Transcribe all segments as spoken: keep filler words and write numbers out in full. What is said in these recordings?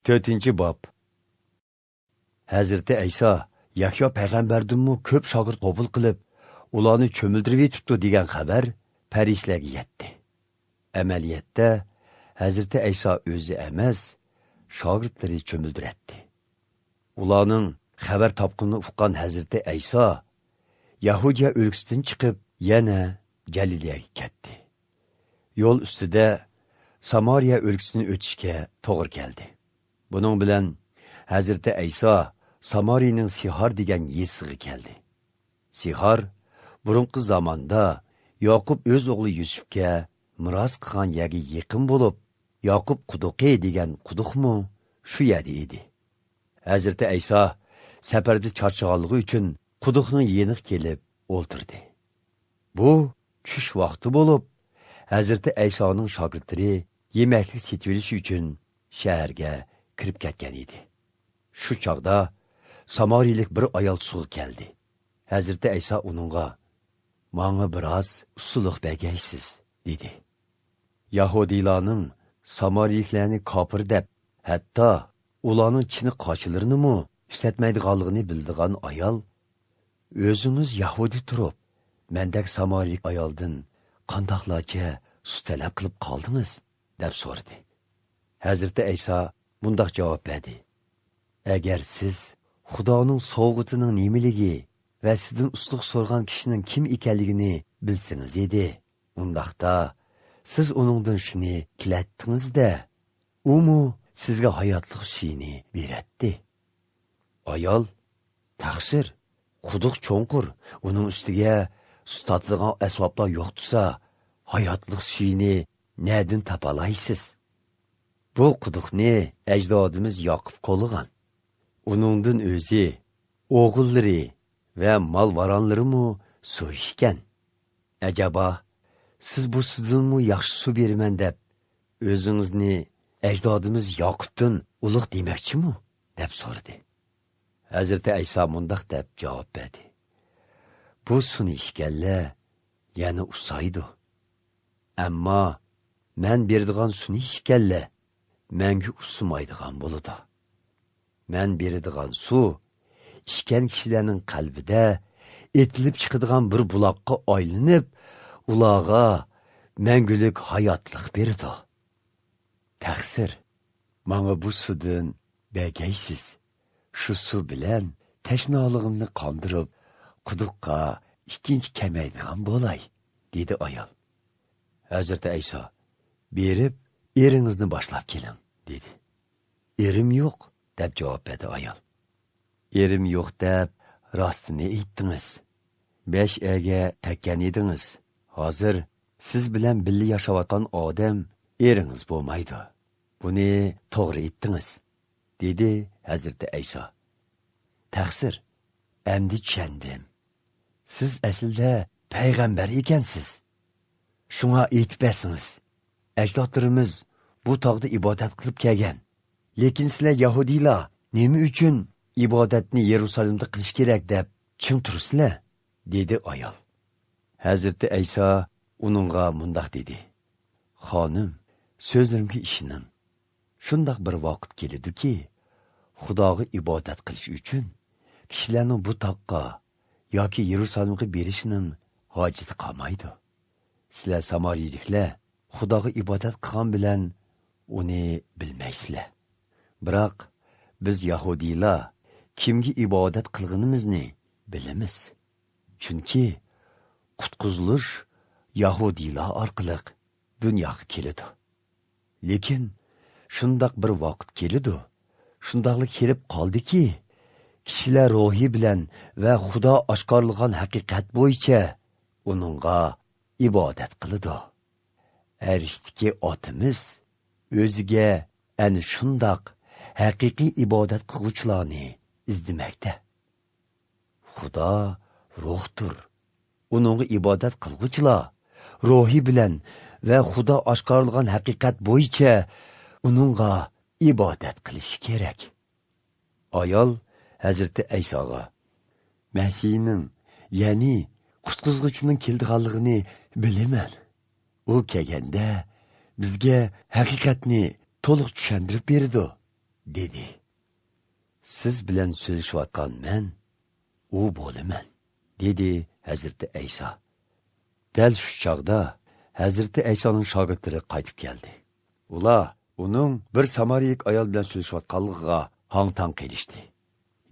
تۆتىنچى باب. ھەزرىتى ئەيسا يەھيا پەيغەمبەردىنمۇ كۆپ شاگىرت قوبۇل قىلىپ، ئۇلارنى چۆمۈلدۈرۈۋېتىپتۇ دېگەن خەۋەر پەرىسىيلەرگە يەتتى. ئەمەلىيەتتە، ھەزرىتى ئەيسا ئۆزى ئەمەس، شاگىرتلىرى چۆمۈلدۈرەتتى. ئۇلارنىڭ خەۋەر تاپقىنىنى ئۇققان ھەزرىتى ئەيسا يەھۇدىيە ئۆلكىسىدىن چىقىپ، يەنە گەلىلىيەگە كەتتى. يول ئۈستىدە سامارىيە ئۆلكىسىدىن ئۆتۈشكە توغرا كەلدى. بۇنىڭ بىلەن ھەزرىتى ئەيسا سامارىيىنىڭ سىھار دېگەن يېزىسىغا كەلدى. سىھار بۇرۇنقى زاماندا ياقۇپ ئۆز ئوغلى يۈسۈپكە مىراس قىلغان يەرگە يېقىن بولۇپ، ياقۇپ قۇدۇقى دېگەن قۇدۇقمۇ شۇ يەردە ئىدى. ھەزرىتى ئەيسا سەپەردە چارچىغانلىقى ئۈچۈن قۇدۇقنىڭ يېنىغا كېلىپ ئولتۇردى. بۇ چۈش ۋاقتى بولۇپ، ھەزرىتى ئەيسانىڭ شاگىرتلىرى يېمەكلىك سېتىۋېلىش ئۈچۈن شەھەرگە كىرىپ كەتكەن ئىدى. شۇ چاغدا سامارىيلىك بىر ئايال سۇغا كەلدى. ھەزرىتى ئەيسا ئۇنىڭغا، «ماڭا بىراز ئۇسسۇلۇق بەرگەيسىز» دېدى. يەھۇدىيلارنىڭ سامارىيلىكلارنى كاپىر دەپ، ھەتتا ئۇلارنىڭ چىنە قاچىلىرىنىمۇ ئىشلەتمەيدىغانلىقىنى بىلىدىغان ئايال، «ئۆزىڭىز يەھۇدىي تۇرۇپ، مەندەك سامارىيلىك ئايالدىن قانداقلارچە سۇ تەلەپ قىلىپ قالدىڭىز؟» دەپ سورىدى. ھەزرىتى ئەيسا مۇنداق جاۋاب بەردى، «ئەگەر سىز خۇدانىڭ سوۋغىتىنىڭ نېمىلىكى ۋە سىزدىن ئۇسسۇلۇق سورىغان كىشىنىڭ كىم ئىكەنلىكىنى بىلسىڭىز ئىدى، ئۇنداقتا سىز ئۇنىڭدىن شۇنى تىلەتتىڭىز-دە، ئۇمۇ سىزگە ھاياتلىق سۈيىنى بېرەتتى.» ئايال، «تەقسىر، قۇدۇق چوڭقۇر، ئۇنىڭ ئۈستىگە سۇ تارتىدىغان ئەسۋابلار يوق تۇرسا، ھاياتلىق سۈيىنى نەدىن تاپالايسىز؟ بۇ قۇدۇقنى ئەجدادىمىز ياقۇپ كولىغان. ئۇنىڭدىن ئۆزى، ئوغۇللىرى ۋە مال-ۋارانلىرىمۇ سۇ ئىچكەن. ئەجەبا، سىز بۇ سۇدىنمۇ ياخشى سۇ بېرىمەن دەپ، ئۆزىڭىزنى ئەجدادىمىز ياقۇپتىن ئۇلۇغ دېمەكچىمۇ؟» دەپ سورىدى. ھەزرىتى ئەيسا مۇنداق دەپ جاۋاب بەردى، «بۇ سۇنى ئىچكەنلەر يەنە ئۇسسايدۇ. ئەمما مەن بېرىدىغان سۇنى ئىچكەنلەر مەڭگۈ ئۇسسىمايدىغان بولىدۇ. مەن بېرىدىغان سۇ ئىچكەن كىشىلەرنىڭ قەلبىدە ئېتىلىپ چىقىدىغان بىر بۇلاققا ئايلىنىپ، ئۇلارغا مەڭگۈلۈك ھاياتلىق بېرىدۇ. تەقسىر، ماڭا بۇ سۇدىن بەرگەيسىز. شۇ سۇ بىلەن تەشنالىقىمنى قاندۇرۇپ، قۇدۇققا ئىككىنچى كەلمەيدىغان بولاي،» دېدى ئايال. ھەزرىتى ئەيسا، «بېرىپ، ئېرىڭىزنى باشلاپ كېلىڭ،» دېدى. «ئېرىم يوق،» دەپ جاۋاب بەردى ئايال. «ئېرىم يوق دەپ راستىنى ئېيتتىڭىز. بەش ئەرگە تەگكەن ئىدىڭىز. ھازىر سىز بىلەن بىللە ياشاۋاتقان ئادەم ئېرىڭىز بولمايدۇ. بۇنى توغرا ئېيتتىڭىز،» دېدى ھەزرىتى ئەيسا. «تەقسىر، ئەمدى چۈشەندىم. سىز ئەسلىدە پەيغەمبەر ئىكەنسىز. شۇڭا ئېيتىپ بەرسىڭىز، ئەجدادلىرىمىز بۇ تاغدا ئىبادەت قىلىپ كەلگەن. لېكىن سىلەر يەھۇدىيلار نېمە ئۈچۈن ئىبادەتنى يېرۇسالېمدا قىلىش كېرەك دەپ چىڭ تۇرىسىلەر؟» دېدى ئايال. ھەزرىتى ئەيسا ئۇنىڭغا مۇنداق دېدى، «خانىم، سۆزلىرىمگە ئىشىنىڭ. شۇنداق بىر ۋاقىت كېلىدۇكى، خۇداغا ئىبادەت قىلىش ئۈچۈن كىشىلەرنىڭ بۇ تاغقا ياكى يېرۇسالېمغا بېرىشنىڭ ھاجىتى قالمايدۇ. سىلەر سامارىيىلىكلەر خۇداغا ئىبادەت قىلغان بىلەن ئۇنى بىلمەيسىلەر. بىراق بىز يەھۇدىيلار كىمگە ئىبادەت قىلغىنىمىزنى بىلىمىز. چۈنكى قۇتقۇزۇلۇش يەھۇدىيلار ئارقىلىق دۇنياغا كېلىدۇ. لېكىن شۇنداق بىر ۋاقىت كېلىدۇ، شۇنداقلا كېلىپ قالدىكى، كىشىلەر روھى بىلەن ۋە خۇدا ئاشكارىلىغان ھەقىقەت بويىچە ئۇنىڭغا ئىبادەت قىلىدۇ. ئەرشتىكى ئاتىمىز ئۆزىگە ئەنە شۇنداق ھەقىقىي ئىبادەت قىلغۇچىلارنى ئىزدىمەكتە. خۇدا روھتۇر. ئۇنىڭغا ئىبادەت قىلغۇچىلار روھى بىلەن ۋە خۇدا ئاشكارىلىغان ھەقىقەت بويىچە ئۇنىڭغا ئىبادەت قىلىشى كېرەك.» ئايال ھەزرىتى ئەيساغا، «مەسىھنىڭ، يەنى قۇتقۇزغۇچىنىڭ كېلىدىغانلىقىنى بىلىمەن. ئۇ كەلگەندە بىزگە ھەقىقەتنى تولۇق چۈشەندۈرۈپ بېرىدۇ. دېدى. سىز بىلەن سۆزلىشىۋاتقان مەن ئۇ بولىمەن، دېدى ھەزرىتى ئەيسا. دەل شۇ چاغدا ھەزرىتى ئەيسانىڭ شاگىرتلىرى قايتىپ كەلدى. ئۇلار ئۇنىڭ بىر سامارىيىلىك ئايال بىلەن سۆزلىشىۋاتقانلىقىغا ھاڭ-تاڭ قېلىشتى.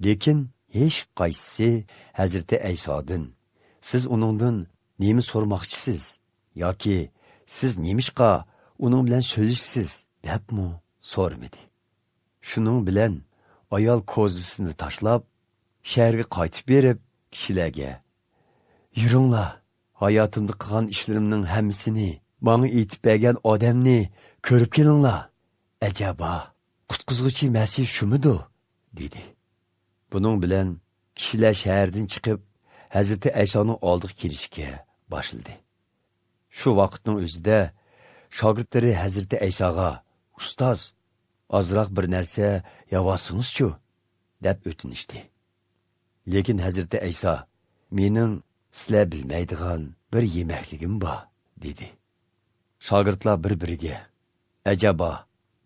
لېكىن ھېچقايسىسى ھەزرىتى ئەيسادىن، سىز ئۇنىڭدىن نېمە سورىماقچىسىز ياكى سىز نېمىشقا ئۇنىڭ بىلەن سۆزلىشىسىز دەپمۇ سورىمىدى. شۇنىڭ بىلەن ئايال كوزىسىنى تاشلاپ، شەھەرگە قايتىپ بېرىپ، كىشىلەرگە، يۈرۈڭلار، ھاياتىمدا قىلغان ئىشلىرىمنىڭ ھەممىسىنى ماڭا ئېيتىپ بەرگەن ئادەمنى كۆرۈپ كېلىڭلار. ئەجەبا، قۇتقۇزغۇچى مەسىھ شۇمىدۇ؟ دېدى. بۇنىڭ بىلەن كىشىلەر شەھەردىن چىقىپ، ھەزرىتى ئەيسانىڭ ئالدىغا كېلىشكە باشلىدى. شۇ ۋاقىتنىڭ ئۆزىدە شاگىرتلىرى ھەزرىتى ئەيساغا، ئۇستاز، ئازراق بىر نەرسە يەۋالسىڭىزچۇ؟ دەپ ئۆتۈنۈشتى. لېكىن ھەزرىتى ئەيسا، مېنىڭ سىلەر بىلمەيدىغان بىر يېمەكلىكىم بار، دېدى. شاگىرتلار بىر-بىرىگە، ئەجەبا،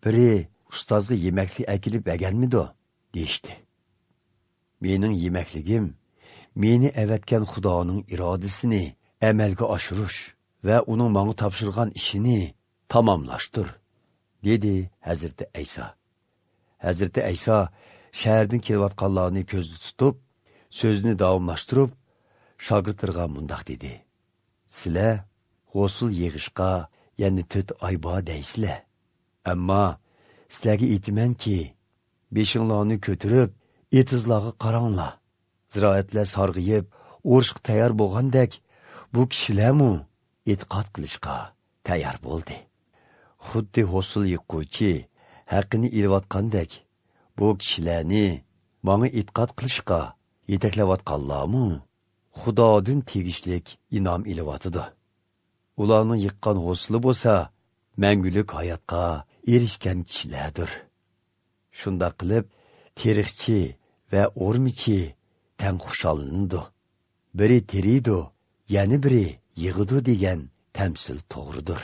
بىرى ئۇستازغا يېمەكلىك ئەكېلىپ بەرگەنمىدۇ؟ دېيىشتى. مېنىڭ يېمەكلىكىم مېنى ئەۋەتكەن خۇدانىڭ ئىرادىسىنى ئەمەلگە ئاشۇرۇش ۋە ئۇنىڭ ماڭا تاپشۇرغان ئىشىنى تاماملاشتۇر، دېدى ھەزرىتى ئەيسا. ھەزرىتى ئەيسا شەھەردىن كېلىۋاتقانلارنى كۆزدە تۇتۇپ، سۆزىنى داۋاملاشتۇرۇپ، شاگىرتلىرىغا مۇنداق دېدى: سىلەر ھوسۇل يىغىشقا يەنە تۆت ئاي بار دەيسىلەر. ئەمما سىلەرگە ئېيتىمەنكى، بېشىڭلارنى كۆتۈرۈپ، ئېتىزلارغا قاراڭلار. زىرائەتلەر سارغىيىپ، ئۇرۇشقا تەييار بولغاندەك، بۇ كىشىلەرمۇ ئېتىقاد قىلىشقا تەييار بولدى. خۇددى ھوسۇل يىغقۇچى ھەققىنى ئېلىۋاتقاندەك، بۇ كىشىلەرنى ماڭا ئېتىقاد قىلىشقا يېتەكلەۋاتقانلارمۇ خۇدادىن تېگىشلىك ئىنئام ئېلىۋاتىدۇ. ئۇلارنىڭ يىغقان ھوسۇلى بولسا مەڭگۈلۈك ھاياتقا ئېرىشكەن كىشىلەردۇر. شۇنداق قىلىپ، تېرىقچى ۋە ئورمىچى تەڭ خۇشاللىنىدۇ. بىرى تېرىيدۇ، يەنە بىرى يىغىدۇ دېگەن تەمسىل توغرىدۇر.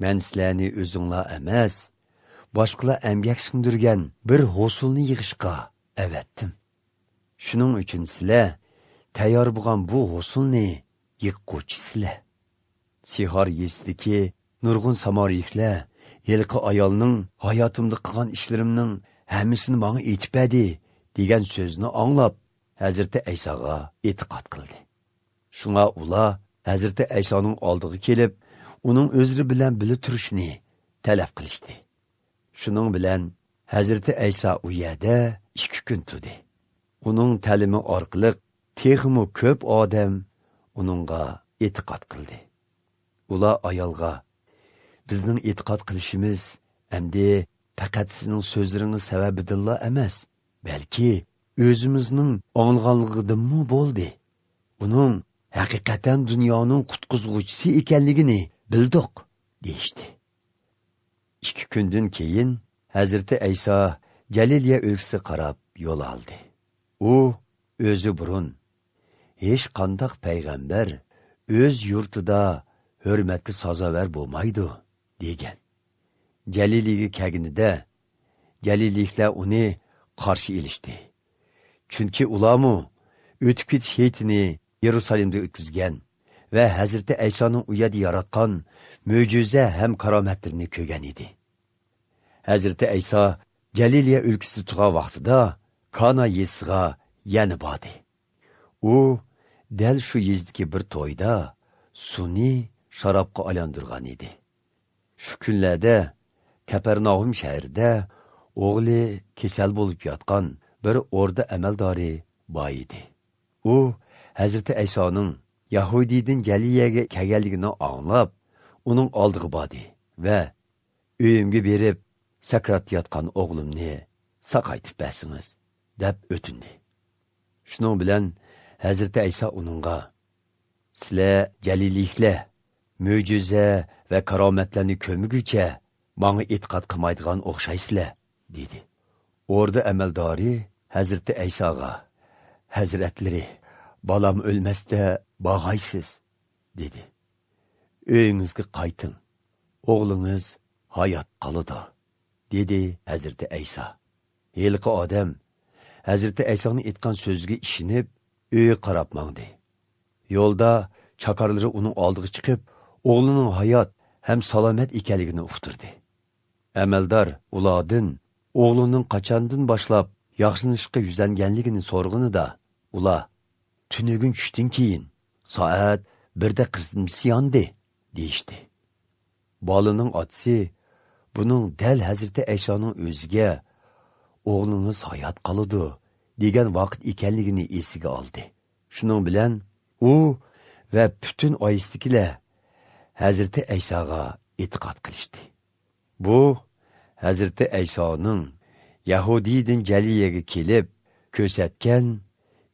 مەن سىلەرنى ئۆزۈڭلار ئەمەس، باشقىلار ئەمگەك سىڭدۈرگەن بىر ھوسۇلنى يىغىشقا ئەۋەتتىم. شۇنىڭ ئۈچۈن سىلەر تەييار بولغان بۇ ھوسۇلنى يىغقۇچىسىلەر. سىخار يېزىسىدىكى نۇرغۇن سامارىيىكلەر ھېلىقى ئايالنىڭ «ھاياتىمدا قىلغان ئىشلىرىمنىڭ ھەممىسىنى ماڭا ئېيتىپ بەردى» دېگەن سۆزىنى ئاڭلاپ، ھەزرىتى ئەيساغا ئېتىقاد قىلدى. شۇڭا ئۇلار ھەزرىتى ئەيسانىڭ ئالدىغا كېلىپ، ئۇنىڭ ئۆزلىرى بىلەن بىللە تۇرۇشىنى تەلەپ قىلىشتى. شۇنىڭ بىلەن ھەزرىتى ئەيسا ئۇ يەردە ئىككى كۈن تۇردى. ئۇنىڭ تەلىمى ئارقىلىق تېخىمۇ كۆپ ئادەم ئۇنىڭغا ئېتىقاد قىلدى. ئۇلار ئايالغا، بىزنىڭ ئېتىقاد قىلىشىمىز ئەمدى پەقەت سىزنىڭ سۆزلىرىڭىز سەۋەبىدىنلا ئەمەس، بەلكى ئۆزىمىزنىڭ ئاڭلىغانلىقىدىنمۇ بولدى. ئۇنىڭ ھەقىقەتەن دۇنيانىڭ قۇتقۇزغۇچىسى ئىكەنلىكىنى بىلدۇق، دېيىشتى. ئىككى كۈندىن كېيىن ھەزرىتى ئەيسا جەلىلىيە ئۆلكىسىگە قاراپ يول ئالدى. ئۇ ئۆزى بۇرۇن، ھېچقانداق پەيغەمبەر ئۆز يۇرتىدا ھۆرمەتكە سازاۋەر بولمايدۇ، دېگەن. جەلىلىيگە كەلگىنىدە، جەلىلىيلىكلەر ئۇنى قارشى ئېلىشتى. چۈنكى ئۇلارمۇ ئۆتۈپ كېتىش ھېيتىنى يېرۇسالېمدا ئۆتكۈزگەن ۋە ھەزرىتى ئەيسانىڭ ئۇ يەردە ياراتقان مۆجىزە ھەم كارامەتلىرىنى كۆرگەن ئىدى. ھەزرىتى ئەيسا جەلىلىيە ئۆلكىسىدە تۇرغان ۋاقتىدا كانا يېزىسىغا يەنە باردى. ئۇ دەل شۇ يېزىدىكى بىر تويدا سۇنى شارابقا ئايلاندۇرغان ئىدى. شۇ كۈنلەردە كەپەرناھۇم شەھىرىدە ئوغلى كېسەل بولۇپ ياتقان بىر ئوردا ئەمەلدارى بار ئىدى. ئۇ ھەزرىتى ئەيسانىڭ يەھۇدىيدىن جەلىلىيەگە كەلگەنلىكىنى ئاڭلاپ، ئۇنىڭ ئالدىغا باردى ۋە، «ئۆيۈمگە بېرىپ، سەكراتتا ياتقان ئوغلۇمنى ساقايتىپ بەرسىڭىز» دەپ ئۆتۈندى. شۇنىڭ بىلەن ھەزرىتى ئەيسا ئۇنىڭغا، «سىلەر جەلىلىيلىكلەر مۆجىزە ۋە كارامەتلەرنى كۆرمىگۈچە ماڭا ئېتىقاد قىلمايدىغان ئوخشايسىلەر» دېدى. ئوردا ئەمەلدارى ھەزرىتى ئەيساغا، «ھەزرەتلىرى، بالام ئۆلمەستە بارغايسىز» دېدى. «ئۆيىڭىزگە قايتىڭ، ئوغلىڭىز ھايات قالىدۇ» دېدى ھەزرىتى ئەيسا. ھېلىقى ئادەم ھەزرىتى ئەيسانىڭ ئېيتقان سۆزىگە ئىشىنىپ، ئۆيىگە قاراپ ماڭدى. يولدا چاكارلىرى ئۇنىڭ ئالدىغا چىقىپ، ئوغلىنىڭ ھايات ھەم سالامەت ئىكەنلىكىنى ئۇقتۇردى. ئەمەلدار ئۇلاردىن ئوغلىنىڭ قاچاندىن باشلاپ ياخشىلىنىشقا يۈزلەنگەنلىكىنى سورىغىنىدا، ئۇلار، «تۈنۈگۈن چۈشتىن كېيىن سائەت بىردە قىزىتمىسى ياندى» دېيىشتى. بالىنىڭ ئاتىسى بۇنىڭ دەل ھەزرىتى ئەيسانىڭ ئۆزىگە «ئوغلىڭىز ھايات قالىدۇ» دېگەن ۋاقىت ئىكەنلىكىنى ئېسىگە ئالدى. شۇنىڭ بىلەن ئۇ ۋە پۈتۈن ئائىلىسىدىكىلەر ھەزرىتى ئەيساغا ئېتىقاد قىلىشتى. بۇ ھەزرىتى ئەيسانىڭ يەھۇدىيدىن جەلىلىيەگە كېلىپ كۆرسەتكەن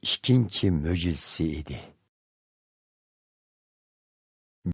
ئىككىنچى مۆجىزىسى ئىدى.